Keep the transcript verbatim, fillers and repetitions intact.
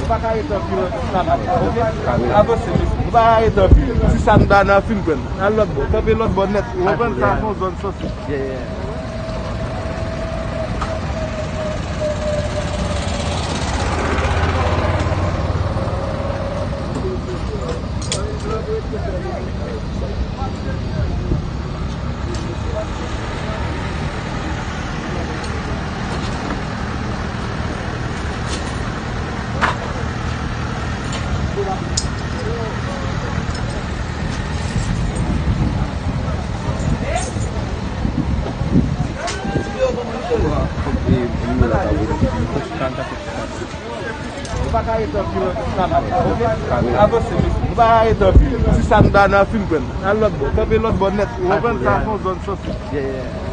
Ou pa ka rete anpil nan sa, oke? Avanse, mesye. Ou pa ka rete anpil. Ti Sandana fin pran. Al lòt bò. Kanpe lòt bò nèt. Ou konprann sa, se yon zòn sansib. Yeah, yeah. Ou pa ka rete anpil nan sa, oke? Avanse, mesye. Ou pa ka rete anpil. Ti Sandana fin pran. Al lòt bò. Kanpe lòt bò nèt. Ou konprann sa, se yon zòn sansib. Yeah, yeah.